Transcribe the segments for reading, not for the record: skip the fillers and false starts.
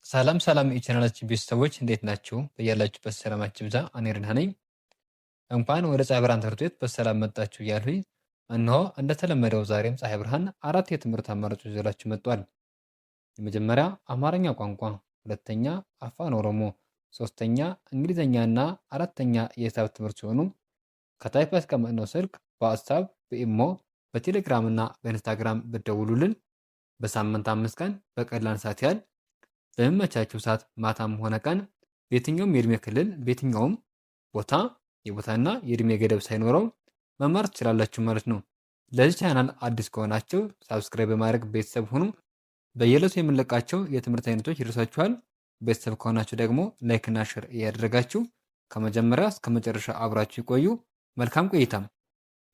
ሰላም ሰላም የቻናላችን ቤተሰቦች፣ እንዴት ናችሁ? በያላችሁበት ሰላማችሁ ይብዛ። እኔ ደህና ነኝ። እንኳን ወደ ፀሐይ ብርሃን ትምህርት ቤት በሰላም መጣችሁ እያልሁኝ፣ እነሆ እንደተለመደው ዛሬም ፀሐይ ብርሃን አራት የትምህርት አማራጮች ይዞላችሁ መጥቷል። የመጀመሪያ አማርኛ ቋንቋ፣ ሁለተኛ አፋን ኦሮሞ፣ ሶስተኛ እንግሊዝኛ እና አራተኛ የሂሳብ ትምህርት ሲሆኑ፣ ከታች ባስቀመጥነው ስልክ በዋትሳፕ፣ በኢሞ፣ በቴሌግራም እና በኢንስታግራም ብትደውሉልን በሳምንት 5 ቀን በቀን ለ1 ሰዓት ያህል በሚመቻችሁ ሰዓት ማታም ሆነ ቀን በየትኛውም የእድሜ ክልል በየትኛውም ቦታ የቦታና የእድሜ ገደብ ሳይኖረው መማር ትችላላችሁ ማለት ነው። ለዚህ ቻናል አዲስ ከሆናችሁ subscribe በማድረግ ቤተሰብ ሁኑ። በየዕለቱ የምንለቃቸው የትምህርት አይነቶች ይደርሳችኋል። ቤተሰብ ከሆናችሁ ደግሞ like እና share እያደረጋችሁ ከመጀመሪያ እስከ መጨረሻ አብራችሁ ይቆዩ። መልካም ቆይታም።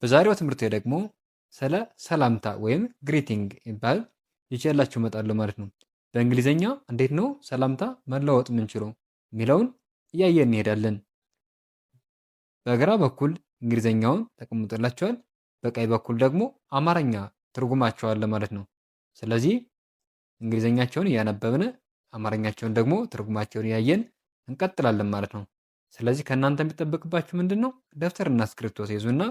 በዛሬው ትምህርት ደግሞ ስለ ሰላምታ ወይም greeting ይባል ይዤላችሁ እመጣለሁ ማለት ነው። በእንግሊዝኛ እንዴት ነው ሰላምታ መለዋወጥ የምንችለው የሚለውን እያየን እንሄዳለን። በግራ በኩል እንግሊዝኛውን ተቀምጦላችኋል፣ በቀኝ በኩል ደግሞ አማርኛ ትርጉማቸው አለ ማለት ነው። ስለዚህ እንግሊዝኛቸውን እያነበብን አማርኛቸውን ደግሞ ትርጉማቸውን እያየን እንቀጥላለን ማለት ነው። ስለዚህ ከእናንተ የሚጠበቅባችሁ ምንድን ነው? ደብተርና እስክሪብቶ ትይዙና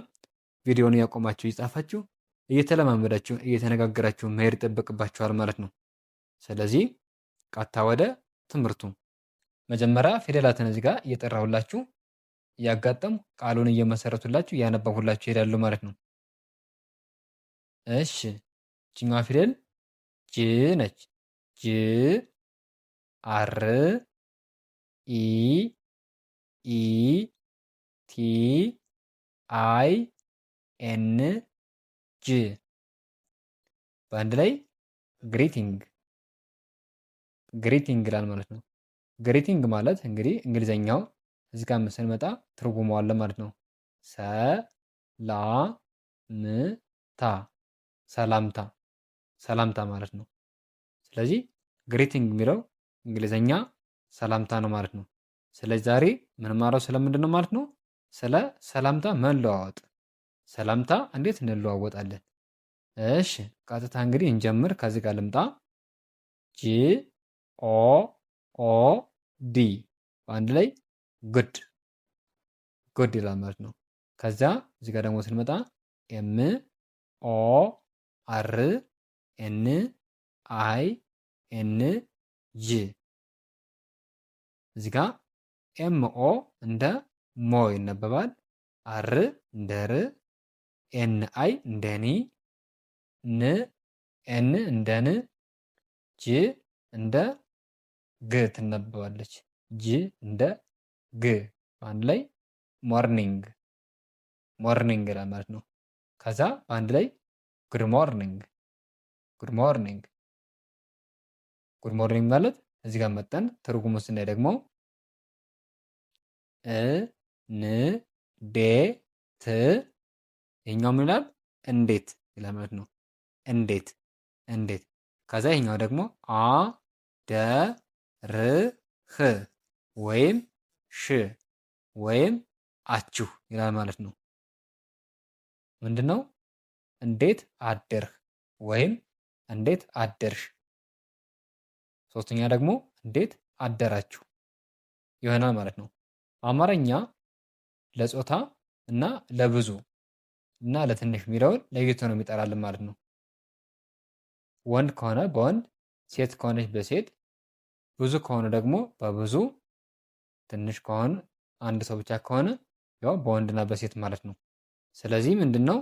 ቪዲዮውን እያቆማችሁ እየጻፋችሁ፣ እየተለማመዳችሁ፣ እየተነጋገራችሁ መሄድ ይጠበቅባችኋል ማለት ነው። ስለዚህ ቀጥታ ወደ ትምህርቱ። መጀመሪያ ፊደላትን እዚህ ጋር እየጠራሁላችሁ፣ እያጋጠሙ፣ ቃሉን እየመሰረቱላችሁ፣ እያነበብሁላችሁ ይሄዳሉ ማለት ነው። እሺ፣ ይችኛዋ ፊደል G ነች። G R E E T I N G፣ በአንድ ላይ greeting፣ greeting ይላል ማለት ነው። Greeting ማለት እንግዲህ እንግሊዘኛው እዚህ ጋር ስንመጣ ትርጉሙ አለ ማለት ነው። ሰ ላ ም ታ፣ ሰላምታ፣ ሰላምታ ማለት ነው። ስለዚህ greeting የሚለው እንግሊዘኛ ሰላምታ ነው ማለት ነው። ስለዚህ ዛሬ የምንማረው ስለምንድን ነው ማለት ነው? ስለ ሰላምታ መለዋወጥ። ሰላምታ እንዴት እንለዋወጣለን? እሺ፣ ቀጥታ እንግዲህ እንጀምር። ከዚህ ጋር ልምጣ። G O O D በአንድ ላይ good፣ good ይላል ማለት ነው። ከዚያ እዚህ ጋር ደግሞ ስንመጣ M O R N I N G። እዚህ ጋር M O እንደ ሞ ይነበባል። R እንደ ር፣ N I እንደ ኒ፣ ን N እንደ ን፣ G እንደ ግ ትነበባለች። G እንደ ግ፣ በአንድ ላይ morning፣ morning ይላል ማለት ነው። ከዛ በአንድ ላይ good morning፣ good morning። Good morning ማለት እዚህ ጋር መጠን ትርጉሙ ስናይ ደግሞ እ ን ዴ ት፣ ይሄኛው ምን ይላል? እንዴት ይላል ማለት ነው። እንዴት፣ እንዴት። ከዛ ይሄኛው ደግሞ አ ደ ር ህ ወይም ሽ ወይም አችሁ ይላል ማለት ነው። ምንድን ነው? እንዴት አደርህ ወይም እንዴት አደርሽ። ሶስተኛ ደግሞ እንዴት አደራችሁ ይሆናል ማለት ነው። አማርኛ ለጾታ እና ለብዙ እና ለትንሽ የሚለውን ለይቶ ነው የሚጠራልን ማለት ነው። ወንድ ከሆነ በወንድ፣ ሴት ከሆነች በሴት፣ ብዙ ከሆነ ደግሞ በብዙ፣ ትንሽ ከሆነ፣ አንድ ሰው ብቻ ከሆነ ያው በወንድና በሴት ማለት ነው። ስለዚህ ምንድን ነው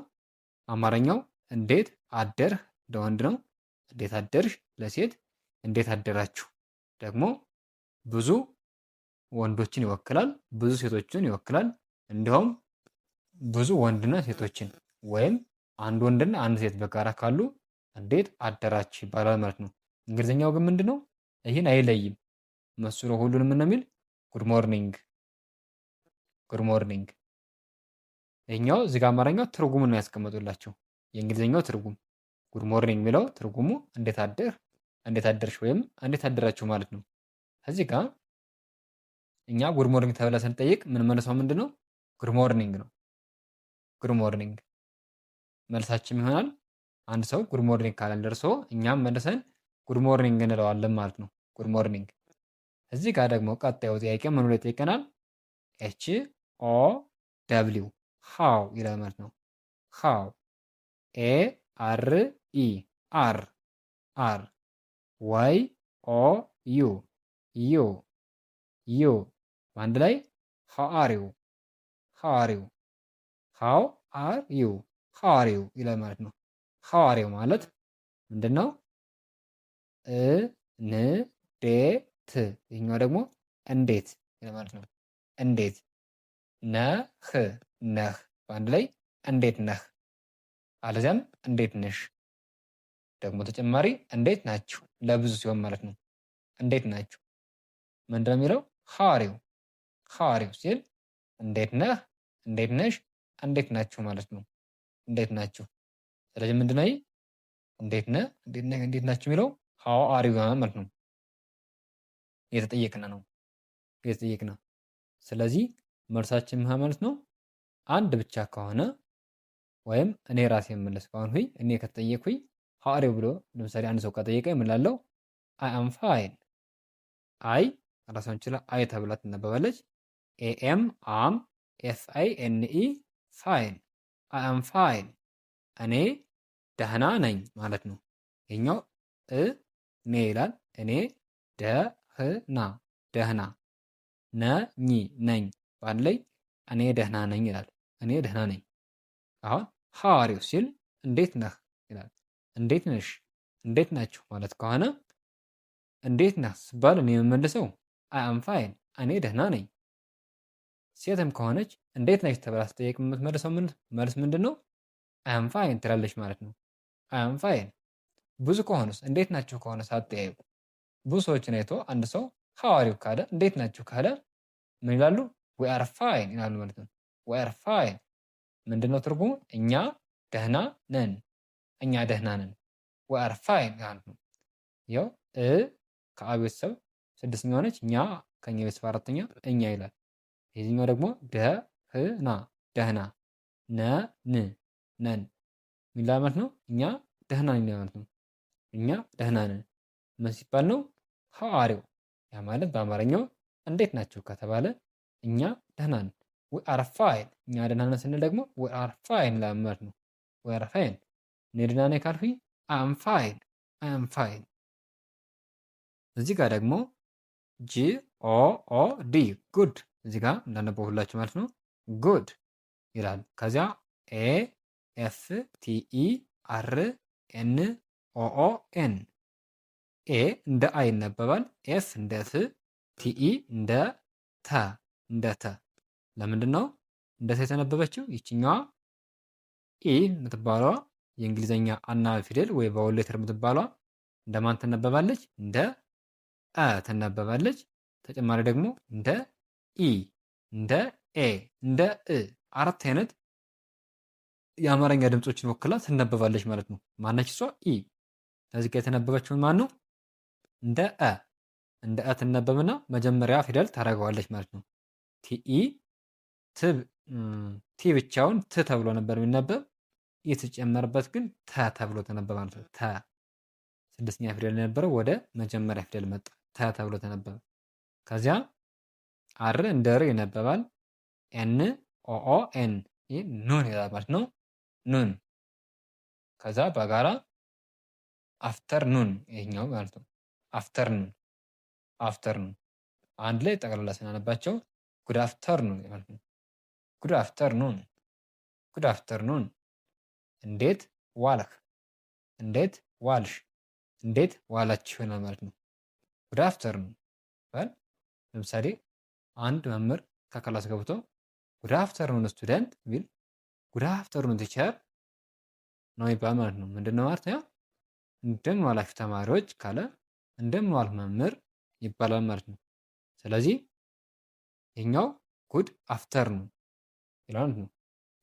አማርኛው? እንዴት አደርህ ለወንድ ነው። እንዴት አደርሽ ለሴት፣ እንዴት አደራችሁ ደግሞ ብዙ ወንዶችን ይወክላል፣ ብዙ ሴቶችን ይወክላል። እንዲሁም ብዙ ወንድና ሴቶችን ወይም አንድ ወንድና አንድ ሴት በጋራ ካሉ እንዴት አደራችሁ ይባላል ማለት ነው። እንግሊዝኛው ግን ምንድን ነው? ይህን አይለይም። መስሎ ሁሉንም ነው የሚል good morning፣ good morning። ይህኛው እዚህ ጋር አማርኛው ትርጉሙን ነው ያስቀመጡላቸው። የእንግሊዝኛው ትርጉም good morning የሚለው ትርጉሙ እንዴት አደርህ፣ እንዴት አደርሽ ወይም እንዴት አደራችሁ ማለት ነው። እዚህ ጋር እኛ good morning ተብለን ስንጠይቅ የምንመልሰው ምንድን ነው? Good morning ነው። Good morning መልሳችን ይሆናል። አንድ ሰው good morning ካለን ደርሶ እኛም መልሰን good morning እንለዋለን ማለት ነው። Good morning። እዚህ ጋር ደግሞ ቀጣዩ ጥያቄ ምን ብሎ ይጠይቀናል? H O W how ይላል ማለት ነው። How A R E are፣ are Y O U you፣ you በአንድ ላይ how are you፣ how are you፣ how are you፣ how are you ይላል ማለት ነው። How are you ማለት ምንድን ነው? እ ን ዴ ት፣ ይህኛው ደግሞ እንዴት ይላል ማለት ነው። እንዴት ነህ፣ ነህ በአንድ ላይ እንዴት ነህ፣ አለዚያም እንዴት ነሽ። ደግሞ ተጨማሪ እንዴት ናችሁ ለብዙ ሲሆን ማለት ነው። እንዴት ናችሁ ምንድነው የሚለው? How are you፣ how are you ሲል እንዴት ነህ፣ እንዴት ነሽ፣ እንዴት ናችሁ ማለት ነው። እንዴት ናችሁ። ስለዚህ ምንድነው ይህ እንዴት ነህ፣ እንዴት ነህ፣ እንዴት ናችሁ የሚለው how are you ማለት ነው። እየተጠየቅን ነው፣ እየተጠየቅን። ስለዚህ መልሳችን ምን ማለት ነው? አንድ ብቻ ከሆነ ወይም እኔ ራሴ የምመለስ ከሆንኩኝ፣ እኔ ከተጠየቅኩኝ how are you ብሎ ለምሳሌ አንድ ሰው ከጠየቀኝ ምን እላለሁ? I am fine። I ራሷን ችላ I ተብላ ትነበባለች። A M am፣ F I N E fine። I am fine፣ እኔ ደህና ነኝ ማለት ነው። ይሄኛው እ ኔ ይላል። እኔ ደህና፣ ደህና ነኝ፣ ነኝ በአንድ ላይ እኔ ደህና ነኝ ይላል። እኔ ደህና ነኝ። አሁን how are you ሲል እንዴት ነህ ይላል። እንዴት ነሽ፣ እንዴት ናችሁ ማለት ከሆነ እንዴት ነህ ስባል እኔ የምመልሰው I am fine፣ እኔ ደህና ነኝ። ሴትም ከሆነች እንዴት ነሽ ተብላ ስትጠየቅ የምትመልሰው መልስ ምንድን ነው? I am fine ትላለች ማለት ነው። I am fine። ብዙ ከሆኑስ፣ እንዴት ናችሁ ከሆነ ሳትጠያየቁ ብዙ ሰዎችን አይቶ አንድ ሰው how are you ካለ፣ እንዴት ናችሁ ካለ ምን ይላሉ? We are fine ይላሉ ማለት ነው። We are fine ምንድነው ትርጉሙ? እኛ ደህና ነን፣ እኛ ደህና ነን። We are fine ማለት ነው። ያው እ ከአ ቤተሰብ ስድስተኛ ሆነች፣ ኛ ከኛ ቤተሰብ አራተኛ እኛ ይላል። የዚህኛው ደግሞ ደህና፣ ደህና ነን፣ ነን ሚላ ማለት ነው። እኛ ደህና ነን ማለት ነው። እኛ ደህና ነን ምን ሲባል ነው? How are you፣ ያ ማለት በአማርኛው እንዴት ናችሁ ከተባለ እኛ ደህና ነን። We are fine። እኛ ደህና ነን ስንል ደግሞ we are fine ማለት ነው። We are fine። እኔ ደህና ነኝ ካልኩኝ I'm fine፣ I'm fine። እዚህ ጋር ደግሞ G O O D good፣ እዚህ ጋር እንዳነበብሁላችሁ ማለት ነው። Good ይላል። ከዚያ A F T E R N O O N፣ A እንደ አ ይነበባል። F እንደ ፍ፣ T E እንደ ተ፣ እንደ ተ። ለምንድን ነው እንደ ተ የተነበበችው? ይችኛዋ E የምትባለዋ የእንግሊዝኛ አናባቢ ፊደል ወይ vowel letter የምትባለዋ እንደማን ትነበባለች? እንደ አ ትነበባለች። ተጨማሪ ደግሞ እንደ ኢ፣ እንደ ኤ፣ እንደ እ፣ አራት አይነት የአማርኛ ድምፆችን ወክላ ትነበባለች ማለት ነው። ማነች እሷ? E። ከዚህ ጋር የተነበበችውን ማን ነው? እንደ አ፣ እንደ አ ትነበብና መጀመሪያ ፊደል ታደርገዋለች ማለት ነው። TE T ብቻውን ት ተብሎ ነበር የሚነበብ፣ E የተጨመረበት ግን ተ ተብሎ ተነበበ ማለት ነው። ተ ስድስተኛ ፊደል የነበረው ወደ መጀመሪያ ፊደል መጣ። ተ ተብሎ ተነበበ። ከዚያ R እንደ ር ይነበባል። N O O N ይህ ኑን ይላል ማለት ነው። Noon። ከዛ በጋራ afternoon ይሄኛው ማለት ነው። Afternoon፣ afternoon አንድ ላይ ጠቅላላ ስናነባቸው good afternoon ማለት ነው። Good afternoon፣ good afternoon። እንዴት ዋልክ፣ እንዴት ዋልሽ፣ እንዴት ዋላችሁ ይሆናል ማለት ነው። Good afternoon በል። ለምሳሌ አንድ መምህር ከ class ገብቶ "Good afternoon, student" ቢል "Good afternoon, teacher" ነው የሚባል ማለት ነው። ምንድነው ማለት ነው? እንደምን ዋላችሁ ተማሪዎች ካለ እንደምን ዋልክ መምህር ይባላል ማለት ነው። ስለዚህ ይሄኛው good afternoon ይላል ማለት ነው።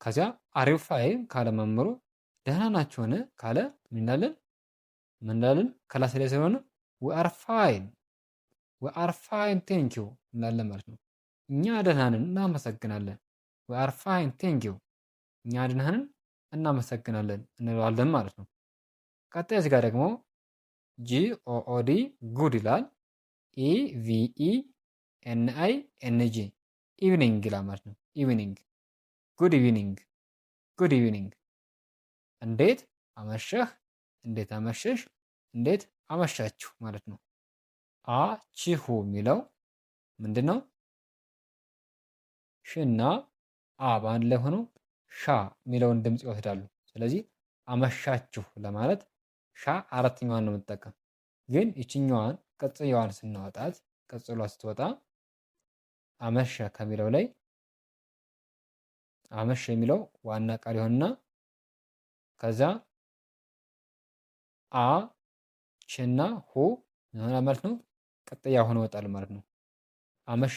ከዚያ "Are you fine" ካለ መምህሩ፣ ደህና ናችሁን ካለ ምን እንላለን? ምን እንላለን? Class ላይ ስለሆነ "We are fine፣ we are fine, thank you" እንላለን ማለት ነው። እኛ ደህና ነን እናመሰግናለን። We are fine, thank you፣ እኛ ደህና ነን እናመሰግናለን እንለዋለን ማለት ነው። ቀጣይ እዚህ ጋር ደግሞ G O O D good ይላል። E V E N I N G evening ይላል ማለት ነው። Evening። Good evening፣ good evening። እንዴት አመሸህ፣ እንዴት አመሸሽ፣ እንዴት አመሻችሁ ማለት ነው። አ ቺሁ የሚለው ምንድን ነው? ሽና አ በአንድ ላይ ሆኖ ሻ የሚለውን ድምፅ ይወስዳሉ። ስለዚህ አመሻችሁ ለማለት ሻ አራተኛዋን ነው የምንጠቀም። ግን ይችኛዋን ቅጽያዋን ስናወጣት፣ ቅጽሏ ስትወጣ አመሸ ከሚለው ላይ አመሸ የሚለው ዋና ቃል ይሆንና ከዛ አ ችና ሁ ይሆናል ማለት ነው። ቅጥያ ሆኖ ይወጣል ማለት ነው። አመሸ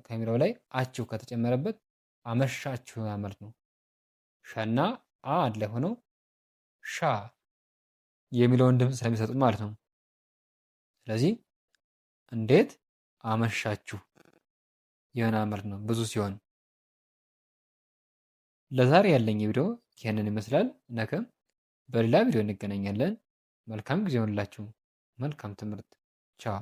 ከሚለው ላይ አችሁ ከተጨመረበት አመሻችሁ ይሆናል ማለት ነው። ሸና አ አንድ ላይ ሆነው ሻ የሚለውን ድምፅ ስለሚሰጡት ማለት ነው። ስለዚህ እንዴት አመሻችሁ ይሆናል ማለት ነው ብዙ ሲሆን። ለዛሬ ያለኝ ቪዲዮ ይህንን ይመስላል። ነገ በሌላ ቪዲዮ እንገናኛለን። መልካም ጊዜ ይሆንላችሁ። መልካም ትምህርት። ቻው።